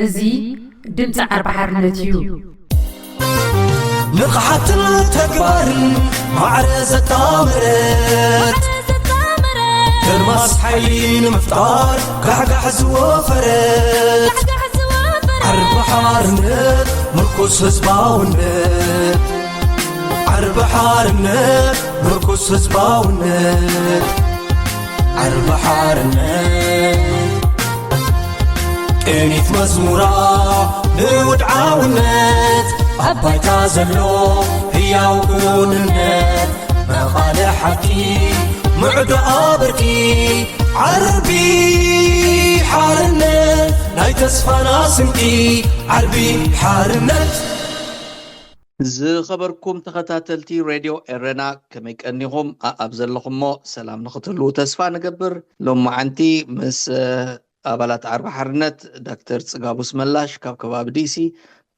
እዚ ድምፂ ዓርቢ ሓርነት እዩ። ንቕሓትን ተግባርን ማዕረ ዘጣመረት ከርማስ ሓይሊ ንምፍጣር ጋሕጋሕ ዝወፈረት ዓርቢ ሓርነት ምርኩስ ህዝባውነት ዓርቢ ሓርነት ምርኩስ ህዝባውነት ዓርቢ ሓርነት ቅኒት መዝሙራ ንውድዓውነት ኣብ ባይታ ዘሎ ህያው ክውንነት መቓለ ሓቂ ምዕዶ ኣበርቂ ዓርቢ ሓርነት ናይ ተስፋና ስንቂ ዓርቢ ሓርነት ዝኸበርኩም ተኸታተልቲ ሬድዮ ኤረና ከመይ ቀኒኹም? ኣኣብ ዘለኹሞ ሰላም ንኽትህልዉ ተስፋ ንገብር። ሎማዓንቲ ምስ ኣባላት ዓርቢ ሓርነት ዳክተር ጽጋቡ ኣስመላሽ ካብ ከባቢ ዲሲ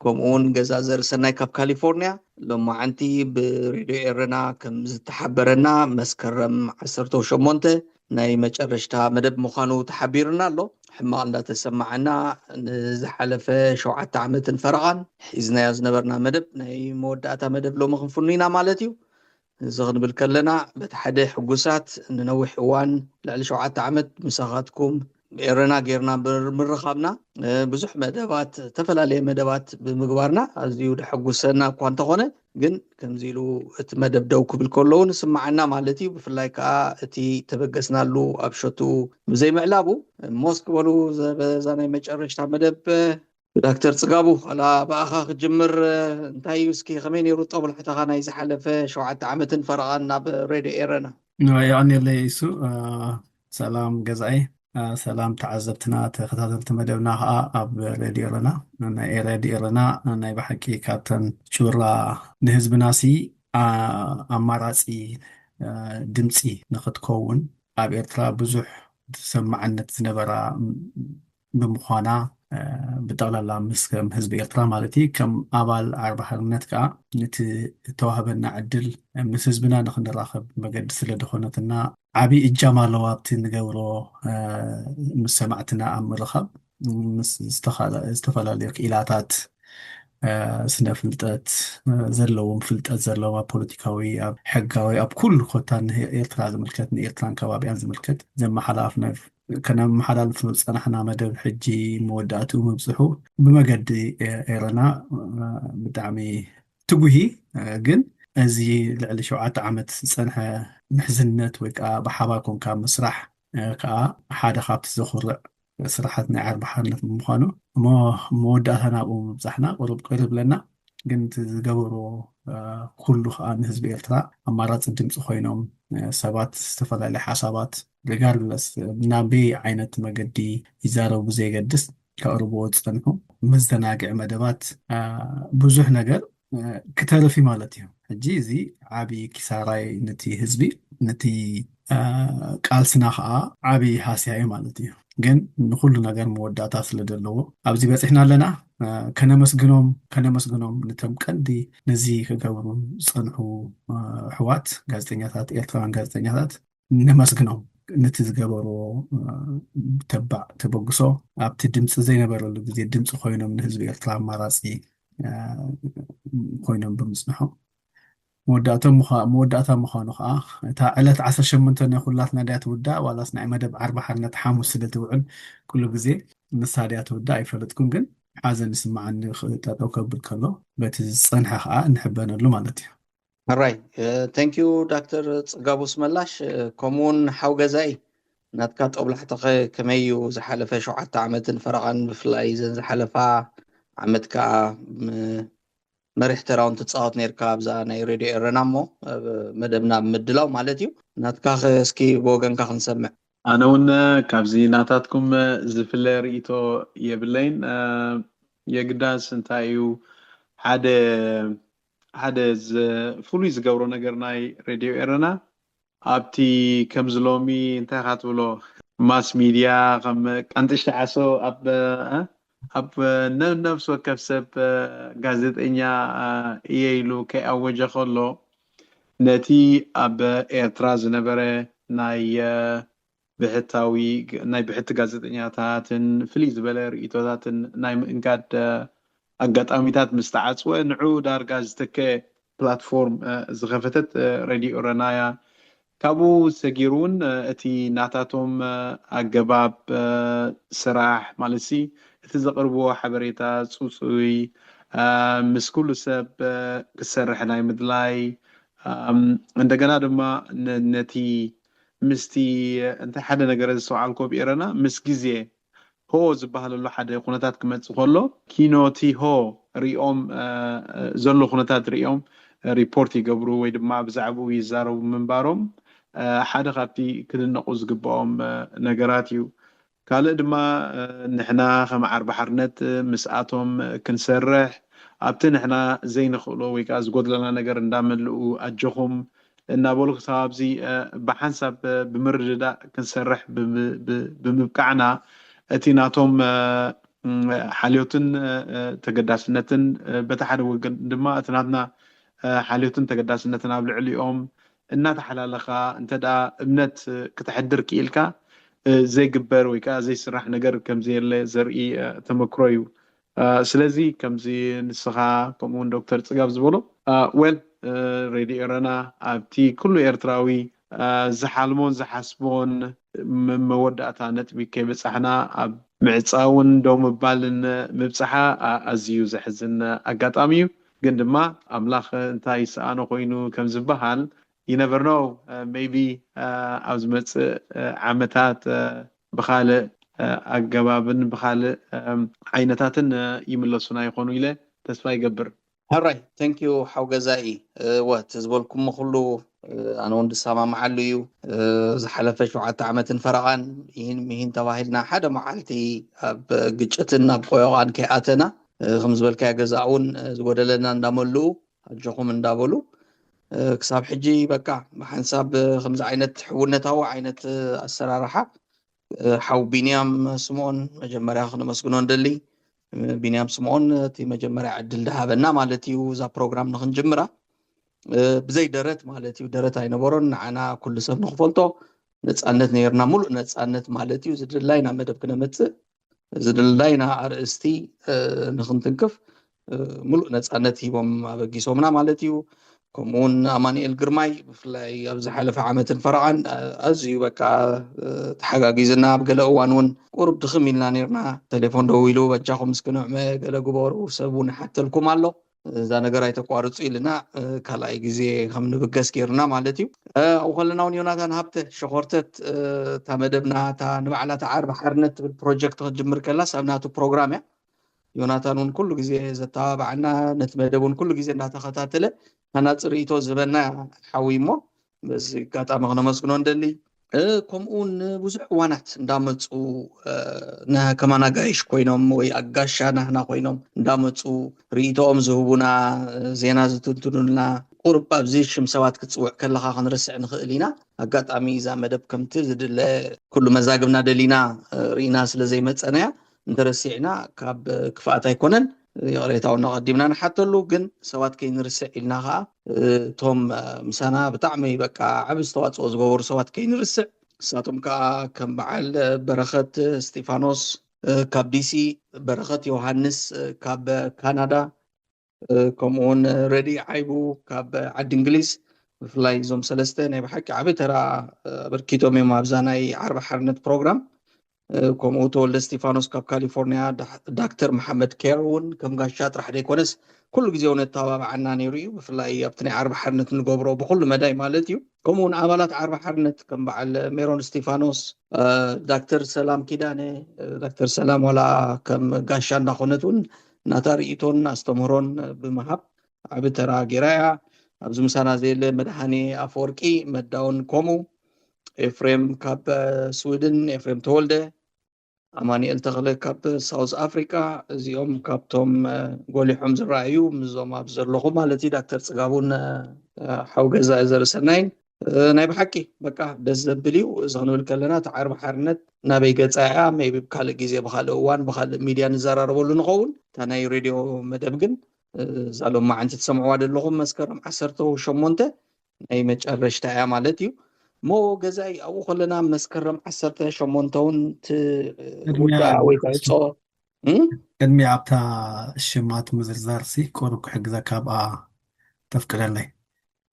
ከምኡ እውን ገዛ ዘርእሰናይ ካብ ካሊፎርኒያ ሎማዓንቲ ብሬድዮ ኤረና ከም ዝተሓበረና መስከረም ዓሰርተ ሸሞንተ ናይ መጨረሽታ መደብ ምዃኑ ተሓቢሩና ኣሎ። ሕማቕ እንዳተሰማዓና ንዝሓለፈ ሸውዓተ ዓመትን ፈረቓን ሒዝናዮ ዝነበርና መደብ ናይ መወዳእታ መደብ ሎሚ ክንፍኑ ኢና ማለት እዩ። እዚ ክንብል ከለና በቲ ሓደ ሕጉሳት ንነዊሕ እዋን ልዕሊ ሸውዓተ ዓመት ምሳኻትኩም ኤረና ጌርና ምርኻብና ብዙሕ መደባት ዝተፈላለየ መደባት ብምግባርና ኣዝዩ ደሐጉሰና እኳ እንተኾነ ግን ከምዚ ኢሉ እቲ መደብ ደው ክብል ከለዉ ንስማዓና ማለት እዩ። ብፍላይ ከዓ እቲ ተበገስናሉ ኣብ ሸቱ ብዘይምዕላቡ ሞስክ በሉ ዘበዛ ናይ መጨረሽታ መደብ ዳክተር ጽጋቡ ዋላ ብኣኻ ክጅምር እንታይ እዩ እስኪ ከመይ ነይሩ ጠብላሕታኻ ናይ ዝሓለፈ ሸውዓተ ዓመትን ፈረቓን ናብ ሬድዮ ኤረና? የቐንየለይ እሱ ሰላም ገዛኢ ሰላም ተዓዘብትና ተኸታተልቲ መደብና ከዓ ኣብ ሬድዮ ኤረና ናይ ሬድዮ ኤረና ናይ ብሓቂ ካብተን ጭራ ንህዝብና ሲ ኣማራፂ ድምፂ ንክትከውን ኣብ ኤርትራ ብዙሕ ተሰማዕነት ዝነበራ ብምዃና ብጠቕላላ ምስ ከም ህዝቢ ኤርትራ ማለት እዩ ከም ኣባል ዓርቢ ሓርነት ከዓ ነቲ እተዋህበና ዕድል ምስ ህዝብና ንክንራኸብ መገዲ ስለ ዝኾነትና ዓብዪ እጃም ኣለዋ ኣብቲ ንገብሮ ምስ ሰማዕትና ኣብ ምርኻብ ምስ ዝተፈላለዩ ክኢላታት ስነ ፍልጠት ዘለዎም ፍልጠት ዘለዎም ኣብ ፖለቲካዊ ኣብ ሕጋዊ ኣብ ኩሉ ኮታ ንኤርትራ ዝምልከት ንኤርትራን ከባቢያን ዝምልከት ዘመሓላፍና ከነመሓላልፍ ዝፀናሕና መደብ ሕጂ መወዳእትኡ ምብፅሑ ብመገዲ ኤረና ብጣዕሚ ትጉሂ ግን እዚ ልዕሊ ሸውዓተ ዓመት ዝፀንሐ ምሕዝነት ወይ ከዓ ብሓባር ኮንካ ምስራሕ ከዓ ሓደ ካብቲ ዘኹርዕ ስራሓት ናይ ዓርቢ ሓርነት ብምዃኑ እሞ መወዳእታ ናብኡ ምብፃሕና ቁሩብ ቅር ይብለና ግን እቲ ዝገበርዎ ኩሉ ከዓ ንህዝቢ ኤርትራ ኣማራፂ ድምፂ ኮይኖም ሰባት ዝተፈላለየ ሓሳባት regardless ናበይ ዓይነት መገዲ ይዛረቡ ብዘየገድስ ከቕርብዎ ዝፀንሑ መዘናግዒ መደባት ብዙሕ ነገር ክተርፍ እዩ ማለት እዩ። ሕጂ እዚ ዓብዪ ኪሳራይ ነቲ ህዝቢ ነቲ ቃልስና ከዓ ዓብዪ ሃስያ እዩ ማለት እዩ። ግን ንኩሉ ነገር መወዳእታ ስለ ዘለዎ ኣብዚ በፂሕና ኣለና። ከነመስግኖም ከነመስግኖም ነቶም ቀንዲ ነዚ ክገብሩ ዝፀንሑ ኣሕዋት ጋዜጠኛታት ኤርትራውያን ጋዜጠኛታት ነመስግኖም ነቲ ዝገበርዎ ተባዕ ተበግሶ ኣብቲ ድምፂ ዘይነበረሉ ግዜ ድምፂ ኮይኖም ንህዝቢ ኤርትራ ኣማራፂ ኮይኖም ብምፅንሖም መወዳእታ ምዃኑ ከዓ እታ ዕለት ዓሰርተ ሸሞንተ ናይ ኩላትና ድያ ትውዳእ ዋላስ ናይ መደብ ዓርቢ ሓርነት ሓሙስ ስለ ትውዕል ኩሉ ግዜ ንሳ ድያ ትውዳእ ኣይፈለጥኩን ግን ሓዘን ይስምዓኒ ጠጠው ከብል ከሎ በቲ ዝፀንሐ ከዓ ንሕበነሉ ማለት እዩ። ሕራይ thank you ዳክተር ጽጋቡ ኣስመላሽ ከምኡውን ሓው ገዛኢ ናትካ ጦብላሕታኸ ከመይ እዩ ዝሓለፈ ሸውዓተ ዓመትን ፈረቓን ብፍላይ ዘን ዝሓለፋ ዓመት ከዓ መሪሕ ተራውን ትፃወት ነርካ ኣብዛ ናይ ሬድዮ ኤረና እሞ መደብና ብምድላው ማለት እዩ ናትካ እስኪ ብወገንካ ክንሰምዕ። ኣነ እውን ካብዚ ናታትኩም ዝፍለ ርእይቶ የብለይን። የግዳስ እንታይ እዩ ሓደ ሓደ ፍሉይ ዝገብሮ ነገር ናይ ሬድዮ ኤረና ኣብቲ ከምዚ ሎሚ እንታይ ኢኻ ትብሎ ማስ ሚድያ ከም ቀንጥሽቲ ዓሶ ኣብ ኣብ ነብሲ ወከፍ ሰብ ጋዜጠኛ እየ ኢሉ ከይኣወጀ ከሎ ነቲ ኣብ ኤርትራ ዝነበረ ናይ ብሕታዊ ናይ ብሕቲ ጋዜጠኛታትን ፍልይ ዝበለ ርእቶታትን ናይ ምእንጋድ ኣጋጣሚታት ምስ ተዓፅወ ንዑ ዳርጋ ዝተከ ፕላትፎርም ዝኸፈተት ሬድዮ ረናያ። ካብኡ ሰጊሩ እውን እቲ ናታቶም ኣገባብ ስራሕ ማለት ሲ እቲ ዘቕርብዎ ሓበሬታ ፅፁይ ምስ ኩሉ ሰብ ክሰርሕ ናይ ምድላይ እንደገና ድማ ነቲ ምስቲ እንታይ ሓደ ነገር ዘስተውዓልኮ ብኤረና ምስ ግዜ ሆ ዝበሃለሉ ሓደ ኩነታት ክመፅእ ከሎ ኪኖቲ ሆ ሪኦም ዘሎ ኩነታት ሪኦም ሪፖርት ይገብሩ ወይ ድማ ብዛዕባኡ ይዛረቡ ምንባሮም ሓደ ካብቲ ክድነቑ ዝግብኦም ነገራት እዩ። ካልእ ድማ ንሕና ከም ዓርቢ ሓርነት ምስኣቶም ክንሰርሕ ኣብቲ ንሕና ዘይንኽእሎ ወይ ከዓ ዝጎድለና ነገር እንዳመልኡ ኣጆኹም እናበሉ ክሳብ ኣብዚ ብሓንሳብ ብምርድዳእ ክንሰርሕ ብምብቃዕና እቲ ናቶም ሓልዮትን ተገዳስነትን በቲ ሓደ ወገን ድማ እቲ ናትና ሓልዮትን ተገዳስነትን ኣብ ልዕሊኦም እናተሓላለኻ እንተ ደኣ እምነት ክተሕድር ክኢልካ ዘይግበር ወይ ከዓ ዘይስራሕ ነገር ከምዘየለ ዘርኢ ተመክሮ እዩ። ስለዚ ከምዚ ንስኻ ከምኡውን ዶክተር ፅጋብ ዝበሎ ወል ሬድዮ ኤረና ኣብቲ ኩሉ ኤርትራዊ ዝሓልሞን ዝሓስቦን መወዳእታ ነጥቢ ከይበፃሕና ኣብ ምዕፃውን ደው ምባልን ምብፅሓ ኣዝዩ ዘሕዝን ኣጋጣሚ እዩ። ግን ድማ ኣምላኽ እንታይ ይስኣኖ ኮይኑ ከም ዝበሃል you never know maybe ኣብ ዝመፅእ ዓመታት ብኻልእ ኣገባብን ብኻልእ ዓይነታትን ይምለሱና ይኾኑ ኢለ ተስፋ ይገብር። ሕራይ thank you ሓው ገዛኢ። እወ እቲ ዝበልኩሞ ኩሉ ኣነ እውን ዝሰማምዓሉ እዩ። ዝሓለፈ ሸውዓተ ዓመትን ፈረቓን ይህን ምሂን ተባሂልና ሓደ መዓልቲ ኣብ ግጭትን ኣብ ቆዮቓን ከይኣተና ከም ዝበልካዮ ገዛ እውን ዝጎደለና እንዳመልኡ ኣጆኹም እንዳበሉ ክሳብ ሕጂ በቃ ብሓንሳብ ከምዚ ዓይነት ሕውነታዊ ዓይነት ኣሰራርሓ ሓው ቢንያም ስምኦን መጀመርያ ክነመስግኖ ንደሊ። ቢንያም ስምኦን እቲ መጀመርያ ዕድል ዝሃበና ማለት እዩ እዛ ፕሮግራም ንክንጅምራ። ብዘይ ደረት ማለት እዩ፣ ደረት ኣይነበሮን። ንዓና ኩሉ ሰብ ንክፈልጦ ነፃነት ነይርና፣ ሙሉእ ነፃነት ማለት እዩ። ዝድላይና መደብ ክነመፅእ፣ ዝድላይና ኣርእስቲ ንክንትንክፍ ሙሉእ ነፃነት ሂቦም ኣበጊሶምና ማለት እዩ። ከምኡውን ኣማኑኤል ግርማይ ብፍላይ ኣብ ዝሓለፈ ዓመትን ፈረቓን ኣዝዩ በቃ ተሓጋጊዝና። ኣብ ገለ እዋን እውን ቁሩብ ድኽም ኢልና ነርና። ቴሌፎን ደዊሉ በጃኹም እስኪ ንዕመ ገለ ግበሩ፣ ሰብ እውን ይሓተልኩም ኣሎ፣ እዛ ነገር ኣይተቋርፁ ኢልና ካልኣይ ግዜ ከም ንብገስ ገይርና ማለት እዩ። ኣብኡ ከለና እውን ዮናታን ሃብተ ሸኾርተት እታ መደብና እታ ንባዕላ እታ ዓርቢ ሓርነት ትብል ፕሮጀክት ክትጅምር ከላስ ኣብ ናቱ ፕሮግራም እያ። ዮናታን እውን ኩሉ ግዜ ዘተባብዓና፣ ነቲ መደብ እውን ኩሉ ግዜ እንዳተኸታተለ ሃናፂ ርእይቶ ዝህበና ሓዊ እሞ በዚ ኣጋጣሚ ክነመስግኖ ንደሊ። ከምኡ እውን ብዙሕ እዋናት እንዳመፁ ከማን ኣጋይሽ ኮይኖም ወይ ኣጋሻ ናህና ኮይኖም እንዳመፁ ርእይቶኦም ዝህቡና፣ ዜና ዝትንትኑልና፣ ቁሩብ ኣብዚ ሽም ሰባት ክትፅውዕ ከለካ ክንርስዕ ንኽእል ኢና። ኣጋጣሚ እዛ መደብ ከምቲ ዝድለ ኩሉ መዛግብና ደሊና ርኢና ስለ ዘይመፀናያ እንተረሲዕና ካብ ክፍኣት ኣይኮነን፣ ይቕሬታ እውን ኣቐዲምና ንሓተሉ። ግን ሰባት ከይንርስዕ ኢልና ከዓ እቶም ምሳና ብጣዕሚ በቃ ዓቢ ዝተዋፅኦ ዝገበሩ ሰባት ከይንርስዕ፣ ንሳቶም ከዓ ከም በዓል በረኸት እስጢፋኖስ ካብ ዲሲ፣ በረኸት ዮሃንስ ካብ ካናዳ፣ ከምኡውን ረዲ ዓይቡ ካብ ዓዲ እንግሊዝ፣ ብፍላይ እዞም ሰለስተ ናይ ብሓቂ ዓቢ ተራ ኣበርኪቶም እዮም ኣብዛ ናይ ዓርቢ ሓርነት ፕሮግራም። ከምኡ ተወልደ እስጢፋኖስ ካብ ካሊፎርኒያ፣ ዳክተር መሓመድ ኬር እውን ከም ጋሻ ጥራሕ ዘይኮነስ ኩሉ ግዜ እውን ኣተባብዓና ነይሩ እዩ። ብፍላይ ኣብቲ ናይ ዓርቢ ሓርነት ንገብሮ ብኩሉ መዳይ ማለት እዩ። ከምኡ እውን ኣባላት ዓርቢ ሓርነት ከም በዓል ሜሮን እስጢፋኖስ፣ ዳክተር ሰላም ኪዳነ፣ ዳክተር ሰላም ዋላ ከም ጋሻ እንዳኾነት እውን ናታ ርእይቶን ኣስተምህሮን ብምሃብ ዓቢ ተራ ገይራ እያ። ኣብዚ ምሳና ዘየለ መድሃኔ ኣፈወርቂ መዳውን ከምኡ፣ ኤፍሬም ካብ ስዊድን፣ ኤፍሬም ተወልደ፣ ኣማኑኤል ተኽለ ካብ ሳውዝ ኣፍሪቃ፣ እዚኦም ካብቶም ጎሊሖም ዝረኣዩ ምስዞም ኣብ ዘለኹ ማለት እዩ፣ ዳክተር ጽጋቡን ሓው ገዛ ዘርሰናይን። ናይ ብሓቂ በቃ ደስ ዘብል እዩ። እዚ ክንብል ከለና እቲ ዓርቢ ሓርነት ናበይ ገጻ እያ ሜቢ ብካልእ ግዜ ብካልእ እዋን ብካልእ ሚድያ ንዘራረበሉ ንኸውን። እታ ናይ ሬድዮ መደብ ግን እዛ ሎማዓንቲ ትሰምዕዋ ዘለኹም መስከረም ዓሰርተ ሸሞንተ ናይ መጨረሽታ እያ ማለት እዩ። እሞ ገዛኢ ኣብኡ ከለና መስከረም ዓሰርተ ሸሞንተ እውን ቅድሚያ ትውዳእ ወይ ትዕጾ። እም? ቅድሚ ኣብታ ሽማት ምዝርዛር ሲ ቁሩብ ክሕግዘካ ኣብኣ ተፍቅደለይ።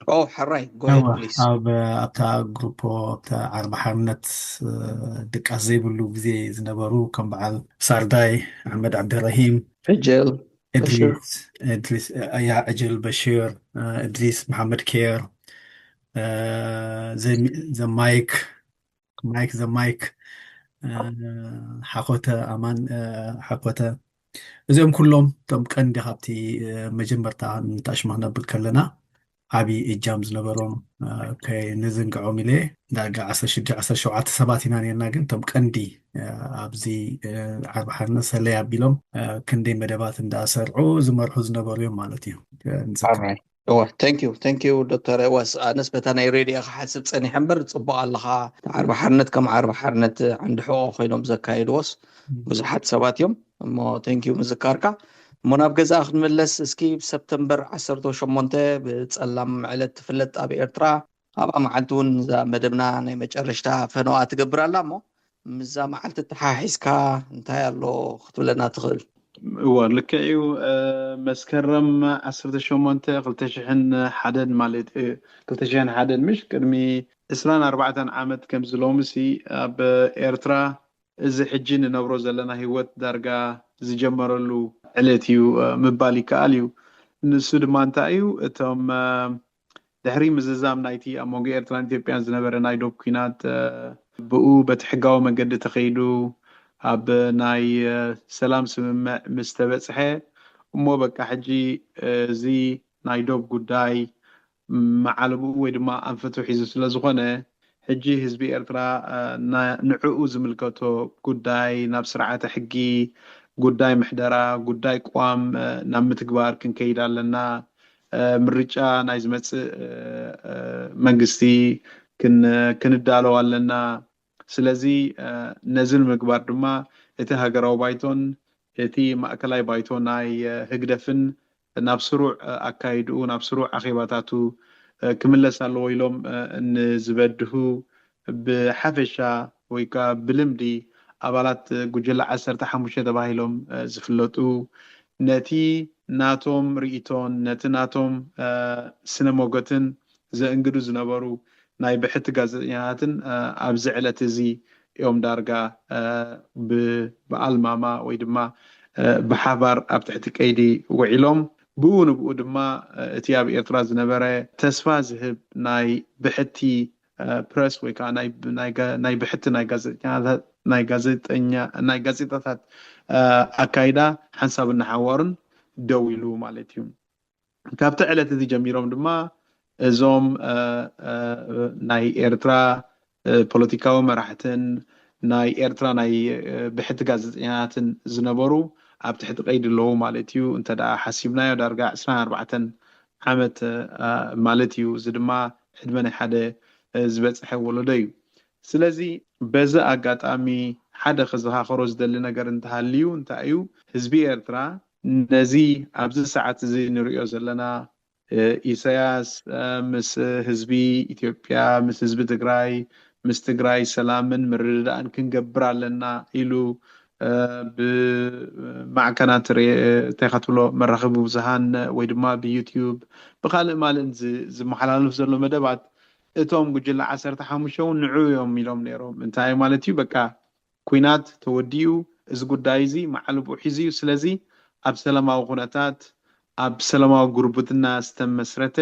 ኦ፣ ሕራይ፣ go ahead, እወ፣ please። ኣብ ኣብታ ግሩፖ ኣብታ ዓርቢ ሓርነት እ፣ ድቃስ ዘይብሉ ግዜ ዝነበሩ ከም በዓል ሳርዳይ ኣሕመድ ዓብደረሂም፣ ዕጀል በሽር። እድሪስ እድሪስ ኣያ፣ ዕጀል በሽር፣ እ፣ እድሪስ መሓመድ ኬር፣ እ፣ ዘሚ- ዘማይክ ማይክ ዘማይክ እ፣ ሓኮተ ኣማን እ፣ ሓኮተ፣ እዚኦም ኩሎም እቶም ቀንዲ ካብቲ እ፣ መጀመርታ ንታሽማ ክነብል ከለና ዓቢ እጃም ዝነበሮም እ፣ ከይንዝንግዖም ኢለ። ዳርጋ ዓሰርተ ሽዱሽተ ዓሰርተ ሸውዓተ ሰባት ኢና ነርና፣ ግን እቶም ቀንዲ እ፣ ኣብዚ እ፣ ዓርቢ ሓርነት ሰለይ ኣቢሎም እ፣ ክንደይ መደባት እንዳሰርዑ ዝመርሑ ዝነበሩ እዮም ማለት እዩ። እ፣ ንዝክር Alright. እወ፣ thank you፣ thank you ዶክተር። እወ፣ ኣነስ በታ ናይ ሬድዮ ክሓስብ ጸኒሐ እምበር፣ ጽቡቕ ኣለኻ። ዓርቢ ሓርነት ከም ዓርቢ ሓርነት ዓንዲ ሕቖ ኮይኖም ዘካየድዎስ ብዙሓት ሰባት እዮም። እሞ thank you ምዝካርካ። እሞ ናብ ገዛ ክንምለስ እስኪ። ብሰፕተምበር ዓሰርተ ሸሞንተ ብጸላም ዕለት ትፍለጥ ኣብ ኤርትራ፣ ኣብኣ መዓልቲ እውን እዛ መደብና ናይ መጨረሽታ ፈነዋ ትገብር ኣላ። እሞ ምስዛ መዓልቲ ተሓሒዝካ እንታይ ኣሎ ክትብለና ትኽእል? እወ፣ ልክዕ እዩ። እ፣ መስከረም ዓሰርተ ሸሞንተ ክልተ ሽሕን ሓደን ማለት እ፣ ክልተ ሽሕን ሓደን፣ ምሽ ቅድሚ ዕስራን ኣርባዕተን ዓመት ከምዚ ሎምሲ ኣብ ኤርትራ እዚ ሕጂ ንነብሮ ዘለና ህይወት ዳርጋ ዝጀመረሉ ዕለት እዩ እ፣ ምባል ይከኣል እዩ። ንሱ ድማ እንታይ እዩ? እቶም እ፣ ድሕሪ ምዝዛም ናይቲ ኣብ መንጎ ኤርትራን ኢትዮጵያን ዝነበረ ናይ ዶብ ኲናት እ፣ ብኡ በቲ ሕጋዊ መንገዲ ተኸይዱ ኣብ ናይ እ፣ ሰላም ስምምዕ ምስ ተበጽሐ እሞ በቃ ሕጂ እ፣ እዚ ናይ ዶብ ጉዳይ መዓልብኡ ወይ ድማ ኣንፈቱ ሒዙ ስለ ዝኾነ ሕጂ ህዝቢ ኤርትራ እ፣ ና- ንዕኡ ዝምልከቶ ጉዳይ ናብ ስርዓተ ሕጊ፣ ጉዳይ ምሕደራ፣ ጉዳይ ቅዋም እ፣ ናብ ምትግባር ክንከይድ ኣለና። እ፣ ምርጫ ናይ ዝመጽእ እ፣ እ፣ መንግስቲ ክን- ክንዳለው ኣለና። ስለዚ እ፣ ነዚ ንምግባር ድማ እቲ ሃገራዊ ባይቶን እቲ ማእከላይ ባይቶ ናይ እ፣ ህግደፍን ናብ ስሩዕ እ፣ ኣካይድኡ ናብ ስሩዕ ኣኼባታቱ እ፣ ክምለስ ኣለዎ ኢሎም እ፣ ንዝበድሁ ብሓፈሻ ወይ ከዓ ብልምዲ ኣባላት ጉጅለ ዓሰርተ ሓሙሽተ ተባሂሎም እ፣ ዝፍለጡ ነቲ ናቶም ርእይቶን ነቲ ናቶም እ፣ ስነ ሞገትን ዘእንግዱ ዝነበሩ ናይ ብሕቲ ጋዜጠኛታትን እ፣ ኣብዚ ዕለት እዚ እዮም ዳርጋ እ፣ ብ- ብኣልማማ ወይ ድማ እ፣ ብሓባር ኣብ ትሕቲ ቀይዲ ውዒሎም። ብኡ ንብኡ ድማ እ፣ እቲ ኣብ ኤርትራ ዝነበረ ተስፋ ዝህብ ናይ ብሕቲ እ፣ ፕረስ ወይ ከዓ ናይ ናይ ጋ- ናይ ብሕቲ ናይ ጋዜጠኛታት ናይ ጋዜጠኛ ናይ ጋዜጣታት እ፣ ኣካይዳ ሓንሳብ እናሓዋሩን ደው ኢሉ ማለት እዩ። ካብቲ ዕለት እዚ ጀሚሮም ድማ እዞም እ፣ እ፣ ናይ ኤርትራ እ፣ ፖለቲካዊ መራሕትን ናይ ኤርትራ ናይ እ፣ ብሕቲ ጋዜጠኛታትን ዝነበሩ ኣብ ትሕቲ ቀይዲ ኣለዉ ማለት እዩ። እንተ ደኣ ሓሲብናዮ ዳርጋ ዕስራን ኣርባዕተን ዓመት እ፣ ማለት እዩ። እዚ ድማ ዕድመ ናይ ሓደ እ፣ ዝበጽሐ ወለዶ እዩ። ስለዚ በዚ ኣጋጣሚ ሓደ ክዘኻኸሮ ዝደሊ ነገር እንተሃልዩ እንታይ እዩ? ህዝቢ ኤርትራ ነዚ ኣብዚ ሰዓት እዚ ንሪኦ ዘለና እ፣ ኢሳያስ እ፣ ምስ ህዝቢ ኢትዮጵያ፣ ምስ ህዝቢ ትግራይ፣ ምስ ትግራይ ሰላምን ምርድዳእን ክንገብር ኣለና ኢሉ እ፣ ብማዕከናት ሬ- እንታይ ከትብሎ መራኸቢ ብዙሃን ወይ ድማ ብዩትዩብ ብካልእ ማልእን ዝ- ዝመሓላለፍ ዘሎ መደባት እቶም ጉጅለ ዓሰርተ ሓሙሽተ እውን ንዑ እዮም ኢሎም ነይሮም። እንታይ ማለት እዩ? በቃ ኲናት ተወዲኡ፣ እዚ ጉዳይ እዚ መዓልብኡ ሒዙ እዩ። ስለዚ ኣብ ሰላማዊ ኩነታት ኣብ ሰላማዊ ጉርብትና ዝተመስረተ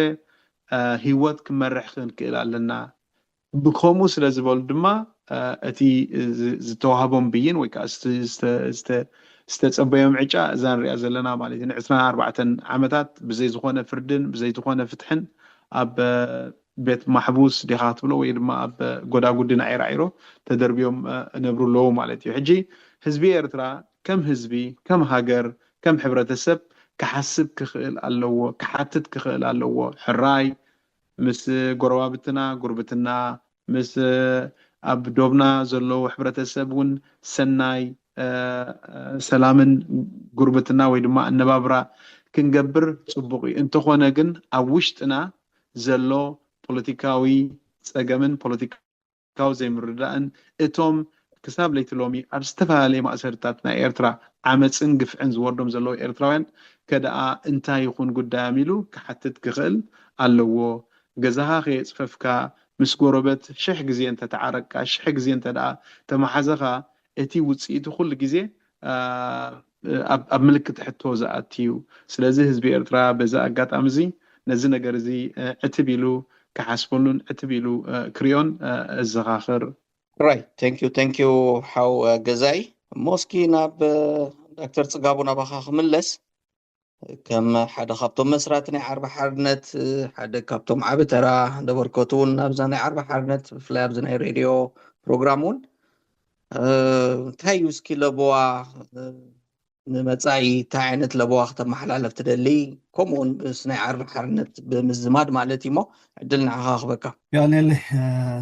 እ፣ ህይወት ክመርሕ ክንክእል ኣለና። ብከምኡ ስለ ዝበሉ ድማ እ፣ እቲ ዝ- ዝተዋህቦም ብይን ወይ ከዓ ዝተ- ዝተ- ዝተ- ዝተጸበዮም ዕጫ እዛ ንሪኣ ዘለና ማለት እዩ። ንዕስራን ኣርባዕተን ዓመታት ብዘይ ዝኾነ ፍርድን ብዘይ ዝኾነ ፍትሕን ኣብ እ፣ ቤት ማሕቡስ ዲኻ ክትብሎ ወይ ድማ ኣብ ጎዳጉዲ ናዒራዒሮ ተደርብዮም እ፣ እነብሩ ኣለዉ ማለት እዩ። ሕጂ ህዝቢ ኤርትራ ከም ህዝቢ፣ ከም ሃገር፣ ከም ሕብረተሰብ ክሓስብ ክኽእል ኣለዎ፣ ክሓትት ክኽእል ኣለዎ። ሕራይ ምስ ጎረባብትና ጉርብትና፣ ምስ ኣብ ዶብና ዘለዉ ሕብረተሰብ እውን ሰናይ እ፣ ሰላምን ጉርብትና ወይ ድማ ኣነባብራ ክንገብር ጽቡቕ እዩ። እንተኾነ ግን ኣብ ውሽጥና ዘሎ ፖለቲካዊ ጸገምን ፖለቲካዊ ዘይምርዳእን እቶም ክሳብ ለይቲ ሎሚ ኣብ ዝተፈላለየ ማእሰርታት ናይ ኤርትራ ዓመፅን ግፍዕን ዝወርዶም ዘለዉ ኤርትራውያን ከደኣ እንታይ ይኹን ጉዳዮም ኢሉ ክሓትት ክኽእል ኣለዎ። ገዛኻ ከየፅፈፍካ ምስ ጎረበት ሽሕ ግዜ እንተተዓረቅካ፣ ሽሕ ግዜ እንተ ደኣ ተመሓዘኻ፣ እቲ ውፅኢቱ ኩሉ ግዜ ኣብ ምልክት ሕቶ ዝኣቲ እዩ። ስለዚ ህዝቢ ኤርትራ በዚ ኣጋጣሚ እዚ ነዚ ነገር እዚ ዕትብ ኢሉ ክሓስበሉን ዕትብ ኢሉ ክሪኦን እዘኻኽር። Right, thank you, thank you ሓው ገዛኢ። እሞ እስኪ ናብ ዶክተር ጽጋቡ ናባኻ ክምለስ። ከም ሓደ ካብቶም መስራቲ ናይ ዓርቢ ሓርነት ሓደ ካብቶም ዓቢ ተራ ዘበርከቱ እውን ኣብዛ ናይ ዓርቢ ሓርነት ብፍላይ ኣብዚ ናይ ሬድዮ ፕሮግራም እውን እንታይ እዩ እስኪ ለበዋ ንመጻኢ እንታይ ዓይነት ለበዋ ክተመሓላልፍ ትደሊ? ከምኡውን ምስ ናይ ዓርቢ ሓርነት ብምዝማድ ማለት እዩ። እሞ ዕድል ንዓኻ ክበካ። ያኔል፣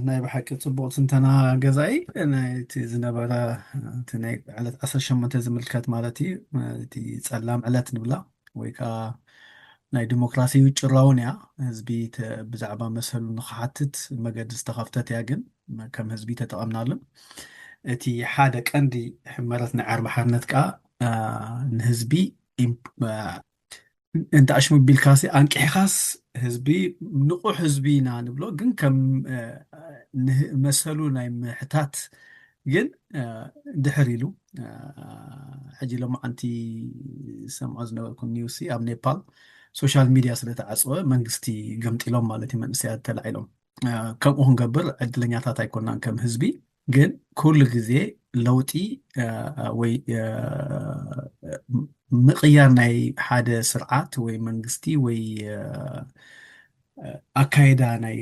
ናይ ብሓቂ ጽቡቕ ትንተና ገዛኢ። ናይቲ ዝነበረ እቲ ናይ ዕለት ዓሰርተ ሸሞንተ ዝምልከት ማለት እዩ፣ እቲ ጸላም ዕለት ንብላ ወይ ከዓ ናይ ዲሞክራሲ ጭራውን እያ። ህዝቢ ብዛዕባ መሰሉ ንክሓትት መገዲ ዝተኸፍተት እያ፣ ግን ከም ህዝቢ ተጠቐምናሉ። እቲ ሓደ ቀንዲ ሕመረት ናይ ዓርቢ ሓርነት ከዓ ንህዝቢ እንተ ኣሽሙ ቢልካሲ ኣንቂሕኻስ ህዝቢ ንቑሕ ህዝቢ ኢና ንብሎ፣ ግን ከም መሰሉ ናይ ምሕታት ግን ድሕር ኢሉ ሕጂ ሎማዓንቲ ሰምዖ ዝነበርኩ ኒውሲ ኣብ ኔፓል ሶሻል ሚድያ ስለተዓፀወ መንግስቲ ገምጢሎም ማለት እዩ። መንእሰያት ተላዒሎም። ከምኡ ክንገብር ዕድለኛታት ኣይኮናን ከም ህዝቢ። ግን ኩሉ ግዜ ለውጢ ወይ ምቕያር ናይ ሓደ ስርዓት ወይ መንግስቲ ወይ ኣካይዳ ናይ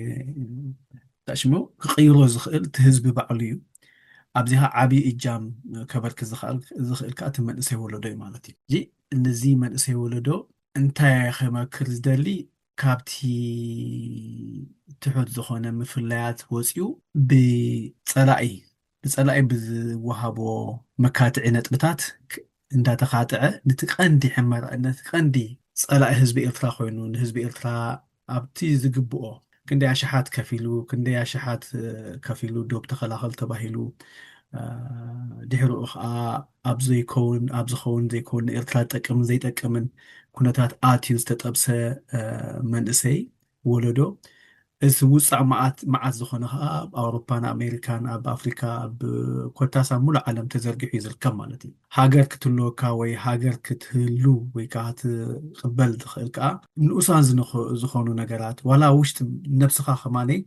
ሽሙ ክቕይሮ ዝኽእል እቲ ህዝቢ ባዕሉ እዩ። ኣብዚኻ ዓብዪ እጃም ከበርክ ዝኽእል ከዓ እቲ መንእሰይ ወለዶ እዩ ማለት እዩ። እዚ ነዚ መንእሰይ ወለዶ እንታይ ከመክር ዝደሊ፣ ካብቲ ትሑት ዝኾነ ምፍላያት ወፂኡ ብፀላኢ ብፀላኢ ብዝወሃቦ መካትዒ ነጥብታት እንዳተኻትዐ ነቲ ቀንዲ ሕመራ ነቲ ቀንዲ ፀላኢ ህዝቢ ኤርትራ ኮይኑ ንህዝቢ ኤርትራ ኣብቲ ዝግብኦ ክንደይ ኣሽሓት ከፊሉ ክንደይ ኣሽሓት ከፊሉ ዶብ ተኸላኸል ተባሂሉ ድሕሪኡ ከዓ ኣብ ዘይከውን ኣብ ዝኸውን ዘይከውን ንኤርትራ ዝጠቅምን ዘይጠቅምን ኩነታት ኣትዩ ዝተጠብሰ መንእሰይ ወለዶ እዚ ውፃእ መዓት መዓት ዝኾነ ከዓ ኣብ ኣውሮፓን ኣሜሪካን ኣብ ኣፍሪካ ኣብ ኮታስ ኣብ ሙሉእ ዓለም ተዘርጊሑ እዩ ዝርከብ ማለት እዩ። ሃገር ክትህልወካ ወይ ሃገር ክትህሉ ወይ ከዓ ክትቅበል ትኽእል ከዓ ንኡሳን ዝኾኑ ነገራት ዋላ ውሽጢ ነብስኻ ከማነይ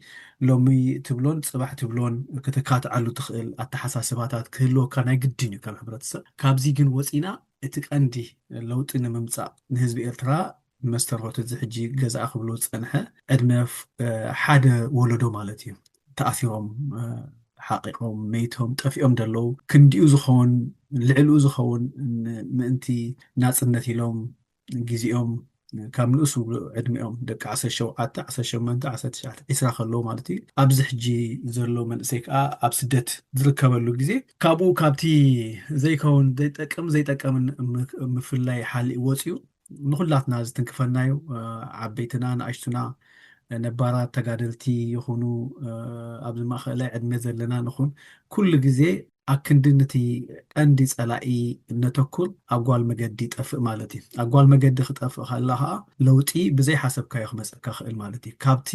ሎሚ ትብሎን ፅባሕ ትብሎን ክትካትዓሉ ትኽእል ኣተሓሳስባታት ክህልወካ ናይ ግድን እዩ ከም ሕብረተሰብ። ካብዚ ግን ወፂና እቲ ቀንዲ ለውጢ ንምምፃእ ንህዝቢ ኤርትራ መስተርሆት እዚ ሕጂ ገዛእ ክብሎ ዝፀንሐ ዕድመ ሓደ ወለዶ ማለት እዩ። ተኣሲሮም ሓቂቆም መይቶም ጠፊኦም ደለዉ ክንዲኡ ዝኸውን ልዕልኡ ዝኸውን ምእንቲ ናፅነት ኢሎም ግዜኦም ካብ ንእሱ ዕድሚኦም ደቂ ዓሰርተ ሸውዓተ ዓሰርተ ሸሞንተ ዓሰርተ ትሽዓተ ዒስራ ከለዉ ማለት እዩ። ኣብዚ ሕጂ ዘሎ መንእሰይ ከዓ ኣብ ስደት ዝርከበሉ ግዜ ካብኡ ካብቲ ዘይከውን ዘይጠቅም ዘይጠቀምን ምፍላይ ሓሊእ ወፅኡ ንኹላትና ዝትንክፈና እዩ። ዓበይትና ንኣሽቱና ነባራት ተጋደልቲ ይኹኑ ኣብዚ ማእኸላይ ዕድመ ዘለና ንኹን ኩሉ ግዜ ኣክንዲ ነቲ ቀንዲ ፀላኢ እነተኩር ኣብ ጓል መገዲ ይጠፍእ ማለት እዩ። ኣብ ጓል መገዲ ክጠፍእ ከላ ከዓ ለውጢ ብዘይሓሰብካዮ ክመፀካ ክእል ማለት እዩ። ካብቲ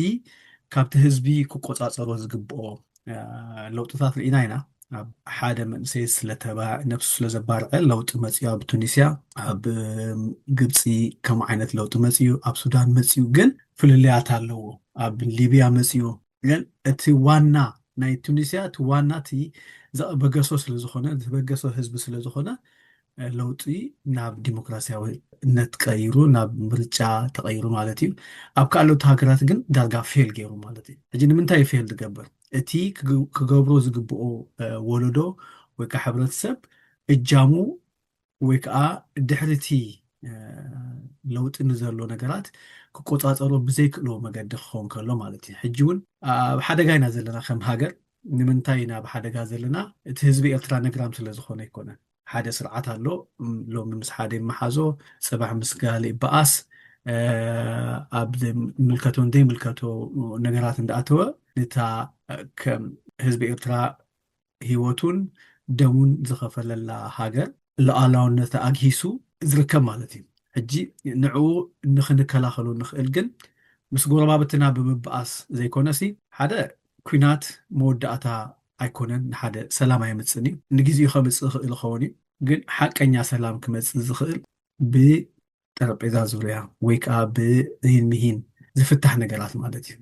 ካብቲ ህዝቢ ክቆፃፀሮ ዝግብኦ ለውጥታት ርኢና ኢና። ኣብ ሓደ መንእሰይ ስለተባ ነብሱ ስለዘባርዐ ለውጢ መፅዩ ኣብ ቱኒስያ ኣብ ግብፂ ከምኡ ዓይነት ለውጢ መፅዩ ኣብ ሱዳን መፅዩ ግን ፍልልያት ኣለዎ። ኣብ ሊብያ መፅዩ ግን እቲ ዋና ናይ ቱኒስያ እቲ ዋና እቲ ዘበገሶ ስለዝኾነ ዝበገሶ ህዝቢ ስለዝኾነ ለውጢ ናብ ዲሞክራሲያዊነት ቀይሩ ናብ ምርጫ ተቐይሩ ማለት እዩ። ኣብ ካልኦት ሃገራት ግን ዳርጋ ፌል ገይሩ ማለት እዩ። ሕጂ ንምንታይ ፌል ዝገብር እቲ ክገብሮ ዝግብኦ ወለዶ ወይ ከዓ ሕብረተሰብ እጃሙ ወይ ከዓ ድሕርቲ ለውጢ ንዘሎ ነገራት ክቆፃፀሮ ብዘይክእልዎ መገዲ ክኸውን ከሎ ማለት እዩ። ሕጂ እውን ኣብ ሓደጋ ኢና ዘለና ከም ሃገር። ንምንታይ ኢና ኣብ ሓደጋ ዘለና? እቲ ህዝቢ ኤርትራ ነግራም ስለዝኾነ ኣይኮነን። ሓደ ስርዓት ኣሎ። ሎሚ ምስ ሓደ ይመሓዞ፣ ፅባሕ ምስ ጋል ይበኣስ። ኣብ ዘይምልከቶን ዘይምልከቶ ነገራት እንዳኣተወ እታ ከም ህዝቢ ኤርትራ ህይወቱን ደሙን ዝኸፈለላ ሃገር ሉዓላውነታ ኣግሂሱ ዝርከብ ማለት እዩ። ሕጂ ንዕኡ ንኽንከላኸሎ ንኽእል ግን ምስ ጎረባብትና ብምብኣስ ዘይኮነሲ፣ ሓደ ኲናት መወዳእታ ኣይኮነን፣ ንሓደ ሰላም ኣየምጽእን እዩ። ንግዜኡ ከምጽእ ይኽእል ይኸውን እዩ፣ ግን ሓቀኛ ሰላም ክመጽእ ዝኽእል ብጠረጴዛ ዙርያ ወይ ከዓ ብኢን ምሂን ዝፍታሕ ነገራት ማለት እዩ።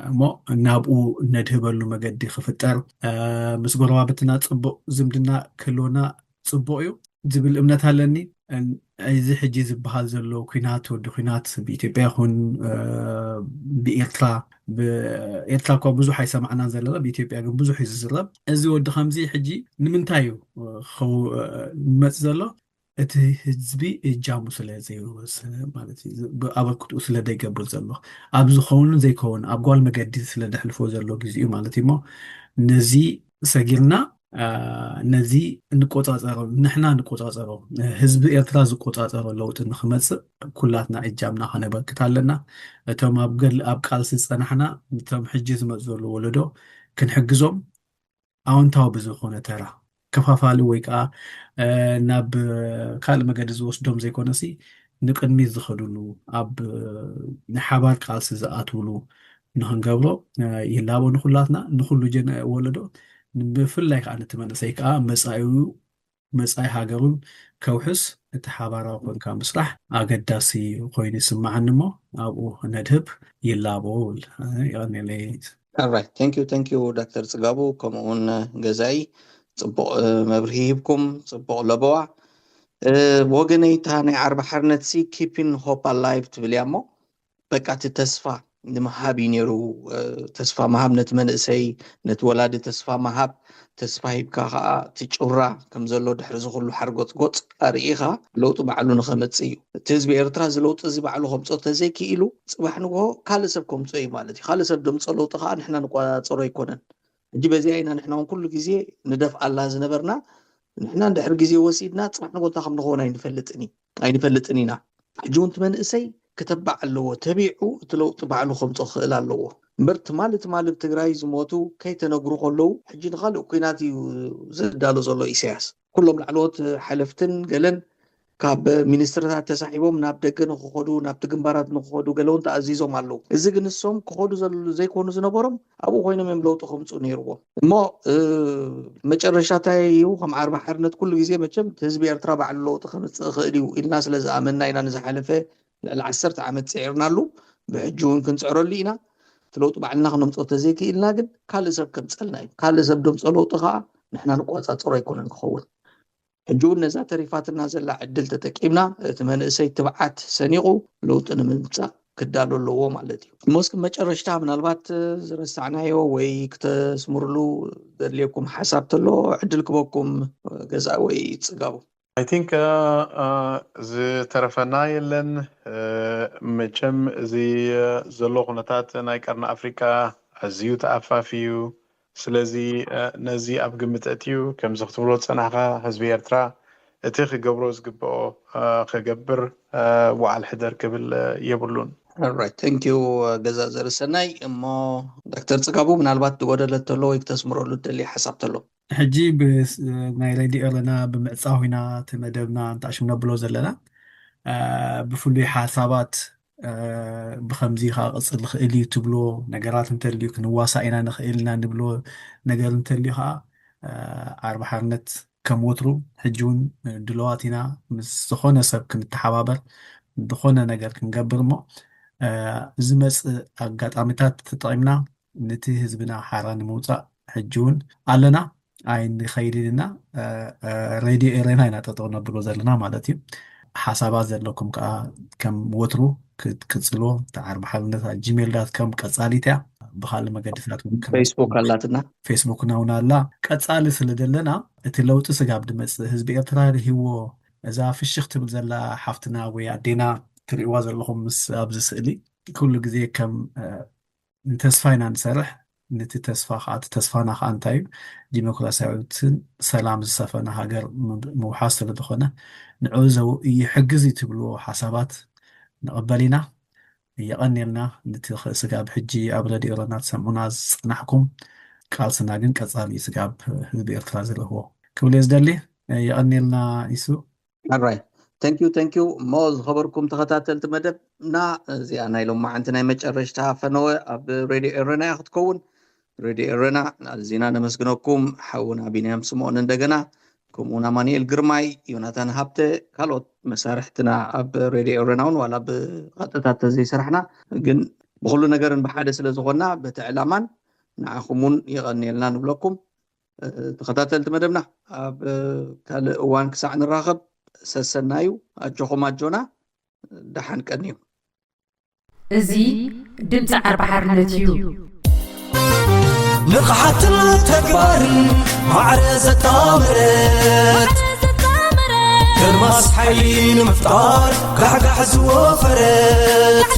እሞ ናብኡ ነድህበሉ መገዲ ክፍጠር፣ ምስ ጎረባብትና ጽቡቕ ዝምድና ክህልወና ጽቡቕ እዩ ዝብል እምነት ኣለኒ። እዚ ሕጂ ዝበሃል ዘሎ ኲናት፣ ወዲ ኲናት ብኢትዮጵያ ይኹን ብኤርትራ፣ ብኤርትራ እኳ ብዙሕ ኣይሰማዕናን ዘለና፣ ብኢትዮጵያ ግን ብዙሕ እዩ ዝዝረብ። እዚ ወዲ ከምዚ ሕጂ ንምንታይ እዩ ክኸው- ዝመጽእ ዘሎ? እቲ ህዝቢ እጃሙ ስለ ዘይወሰ ማለት እዩ፣ ዝ- ብ- ኣበርክትኡ ስለ ዘይገብር ዘሎ፣ ኣብ ዝኸውን ዘይከውን ኣብ ጓል መገዲ ስለ ደሕልፎ ዘሎ ግዜኡ ማለት እዩ። እሞ ነዚ ሰጊርና፣ አ፣ ነዚ እንቆጻጸሮ፣ ንሕና እንቆጻጸሮ፣ ህዝቢ ኤርትራ ዝቆጻጸሮ ለውጢ ንክመጽእ ኩላትና እጃምና ከነበርክት ኣለና። እቶም ኣብ ገል ኣብ ቃልሲ ዝጸናሕና፣ እቶም ሕጂ ዝመጽእ ዘሎ ወለዶ ክንሕግዞም ኣወንታዊ ብዝኾነ ተራ፣ ከፋፋሊ ወይ ከዓ ናብ ካልእ መገዲ ዝወስዶም ዘይኮነሲ፣ ንቅድሚት ዝኸዱሉ፣ ኣብ ናይ ሓባር ቃልሲ ዝኣትውሉ ንክንገብሮ ይላቦ። ንኩላትና፣ ንኩሉ ጀነ ወለዶ፣ ብፍላይ ከዓ ነቲ መንእሰይ ከዓ መፃኢኡ፣ መፃኢ ሃገሩን ከውሕስ እቲ ሓባራዊ ኮንካ ምስራሕ ኣገዳሲ ኮይኑ ይስምዓኒ። እሞ ኣብኡ ነድህብ ይላቦ ብል። የቐንየለይ። Alright, thank you, thank you ዶክተር ጽጋቡ፣ ከምኡ እውን ገዛኢ ጽቡቕ መብርሂ ሂብኩም፣ ጽቡቕ ለበዋ። ወገነይ፣ እታ ናይ ዓርቢ ሓርነት ሲ keeping hope alive ትብል እያ እሞ፣ በቃ እቲ ተስፋ ንምሃብ እዩ ነይሩ። ተስፋ ምሃብ ነቲ መንእሰይ፣ ነቲ ወላዲ ተስፋ ምሃብ፣ ተስፋ ሂብካ ከዓ እቲ ጩራ ከም ዘሎ ድሕሪ እዚ ኩሉ ሓርጎጽጎጽ ኣርኢኻ ለውጢ ባዕሉ ንኸመጽእ እዩ። እቲ ህዝቢ ኤርትራ እዚ ለውጢ እዚ ባዕሉ ከምጽኦ ተዘይክኢሉ፣ ጽባሕ ንግሆ ካልእ ሰብ ከምጽኦ እዩ ማለት እዩ። ካልእ ሰብ ደምጾ ለውጢ ከዓ ንሕና ንቆጻጸሮ ኣይኮነን። ሕጂ በዚኣ ኢና ንሕና እውን ኩሉ ግዜ ንደፍኣላ ዝነበርና። ንሕና እንድሕር ግዜ ወሲድና፣ ጽባሕ ንግሆ እንታይ ከም ንኸውን ኣይንፈልጥን እዩ፣ ኣይንፈልጥን ኢና። ሕጂ እውን እቲ መንእሰይ ክተባዕ ኣለዎ። ተቢዑ እቲ ለውጢ ባዕሉ ከምጾ ክኽእል ኣለዎ። እምበር ትማሊ ትማሊ ኣብ ትግራይ ዝሞቱ ከይተነግሩ ከለዉ፣ ሕጂ ንኻልእ ኲናት እዩ ዝዳሎ ዘሎ ኢሳያስ። ኩሎም ላዕለዎት ሓለፍትን ገለን ካብ ሚኒስትርታት ተሳሒቦም ናብ ደገ ንክኸዱ፣ ናብቲ ግንባራት ንክኸዱ ገለ እውን ተኣዚዞም ኣለዉ። እዚ ግን ንሶም ክኸዱ ዘል- ዘይኮኑ ዝነበሮም ኣብኡ ኮይኖም እዮም ለውጢ ከምፅኡ ነይርዎም። እሞ መጨረሻ እንታይ እዩ? ከም ዓርቢ ሓርነት ኩሉ ግዜ መቸም እቲ ህዝቢ ኤርትራ ባዕሉ ለውጢ ከምፅእ ይኽእል እዩ ኢልና ስለ ዝኣመንና ኢና ንዝሓለፈ ልዕሊ ዓሰርተ ዓመት ፅዒርናሉ። ብሕጂ እውን ክንፅዕረሉ ኢና። እቲ ለውጢ ባዕልና ክነምፅኦ ተዘይክኢልና ግን ካልእ ሰብ ከምፀልና እዩ። ካልእ ሰብ ደምፆ ለውጢ ከዓ ንሕና ንቆፃፀሮ ኣይኮነን ክኸውን። ሕጂ እውን ነዛ ተሪፋትና ዘላ ዕድል ተጠቂምና እቲ መንእሰይ ትብዓት ሰኒቑ ለውጢ ንምምፃእ ክዳሎ ኣለዎ ማለት እዩ። እሞ እስኪ መጨረሽታ ምናልባት ዝረሳዕናዮ ወይ ክተስምርሉ ዘድልየኩም ሓሳብ ተሎ ዕድል ክበኩም ገዛ ወይ ጽጋቡ። I think ዝተረፈና የለን። መቸም እዚ ዘሎ ኩነታት ናይ ቀርኒ ኣፍሪቃ ኣዝዩ ተኣፋፊ እዩ። ስለዚ ነዚ ኣብ ግምት ኣእትዩ ከምዚ ክትብሎ ዝጸናሕካ ህዝቢ ኤርትራ እቲ ክገብሮ ዝግብኦ ክገብር ወዓል ሕደር ክብል የብሉን። Alright, thank you ገዛ ዘርሰናይ። እሞ ዶክተር ጽጋቡ ምናልባት ዝጎደለ ተሎ ወይ ክተስምረሉ ትደሊ ሓሳብ ተሎ? ሕጂ ናይ ሬድዮ ኤረና ብምዕጻው ኢና እቲ መደብና እንተኣሽም ነብሎ ዘለና። ብፍሉይ ሓሳባት ብኸምዚ ከዓ ክቕጽል ዝኽእል እዩ ትብሎ ነገራት እንተልዩ፣ ክንዋሳእ ኢና ንኽእል ኢና ንብሎ ነገር እንተልዩ ከዓ፣ ዓርቢ ሓርነት ከም ወትሩ ሕጂ እውን ድልዋት ኢና ምስ ዝኾነ ሰብ ክንተሓባበር፣ ዝኾነ ነገር ክንገብር። እሞ ዝመጽእ ኣጋጣሚታት ተጠቒምና ነቲ ህዝብና ሓራ ንምውፃእ ሕጂ እውን ኣለና። ኣይንኸይድን ኢና። ሬድዮ ኤረና ኢና ጠጠው ነብሎ ዘለና ማለት እዩ። ሓሳባት ዘለኩም ከዓ ከም ወትሩ ክትቅፅልዎ፣ ተዓርቢ ሓርነት ጂሜል ዳት ኮም ቀፃሊት እያ። ብካልእ መገድታት እውን ከም- ፌስቡክ ኣላትና። ፌስቡክና እውን ኣላ። ቀፃሊ ስለ ዘለና እቲ ለውጢ ስጋብ ድመፅእ ህዝቢ ኤርትራ ርሂዎ። እዛ ፍሽኽ ትብል ዘላ ሓፍትና ወይ ኣዴና ትሪእዋ ዘለኹም ምስ ኣብዚ ስእሊ ኩሉ ግዜ ከም ንተስፋ ኢና ንሰርሕ። ነቲ ተስፋ ከዓ፣ እቲ ተስፋና ከዓ እንታይ እዩ? ዲሞክራሲያዊትን ሰላም ዝሰፈነ ሃገር ምውሓስ ስለ ዝኾነ፣ ንዑ ዘው ይሕግዝ እዩ ትብልዎ ሓሳባት ንቕበል ኢና። የቐንየልና። ነቲ ስጋብ ሕጂ ኣብ ረድዮ ኤረና ትሰምዑና ዝጸናሕኩም፣ ቃልስና ግን ቀጻሊ እዩ። ስጋብ ህዝቢ ኤርትራ ዝረኽቦ ክብል እየ ዝደሊ። የቐንየልና ኢሱ። ኣራይ፣ ተንኪዩ፣ ተንኪዩ። እሞ ዝኸበርኩም ተኸታተልቲ መደብና፣ እዚኣ ናይ ሎማዓንቲ ናይ መጨረሽታ ፈነወ ኣብ ሬድዮ ኤረና እያ ክትከውን። ሬድዮ ኤረና ኣዚና ነመስግነኩም። ሓውና ቢንያም ስምኦን እንደገና፣ ከምኡውን ኣማኑኤል ግርማይ፣ ዮናታን ሃብተ፣ ካልኦት መሳርሕትና ኣብ ሬድዮ ኤረና እውን ዋላ ብቐጥታ ተዘይሰራሕና ግን ብኹሉ ነገርን ብሓደ ስለ ዝኾንና በቲ ዕላማን ንዓኹም እውን የቐንየልና ንብለኩም። ተኸታተልቲ መደብና፣ ኣብ ካልእ እዋን ክሳዕ ንራኸብ ሰሰናዩ። ኣጆኹም ኣጆና፣ ደሓን ቀንዩ። እዚ ድምፂ ዓርቢ ሓርነት እዩ። ንቕሓትን ተግባርን ማዕረ ዘጣመረት፣ ከርማስ ሓይሊ ንምፍጣር ጋሕጋሕ ዝወፈረት፣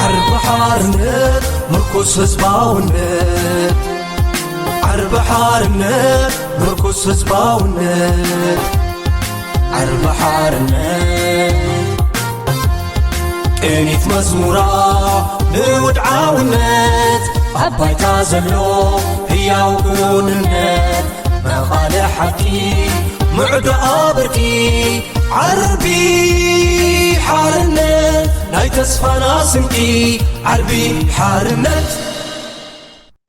ዓርቢ ሓርነት ምርኩስ ህዝባውነት፣ ዓርቢ ሓርነት ምርኩስ ህዝባውነት፣ ዓርቢ ሓርነት ቅኒት መዝሙራ ንውድዓውነት፣ ኣብ ባይታ ዘሎ ህያው ክውንነት፣ መቓልሕ ሓቂ ምዕዶ ኣብርኪ፣ ዓርቢ ሓርነት ናይ ተስፋና ስንቂ፣ ዓርቢ ሓርነት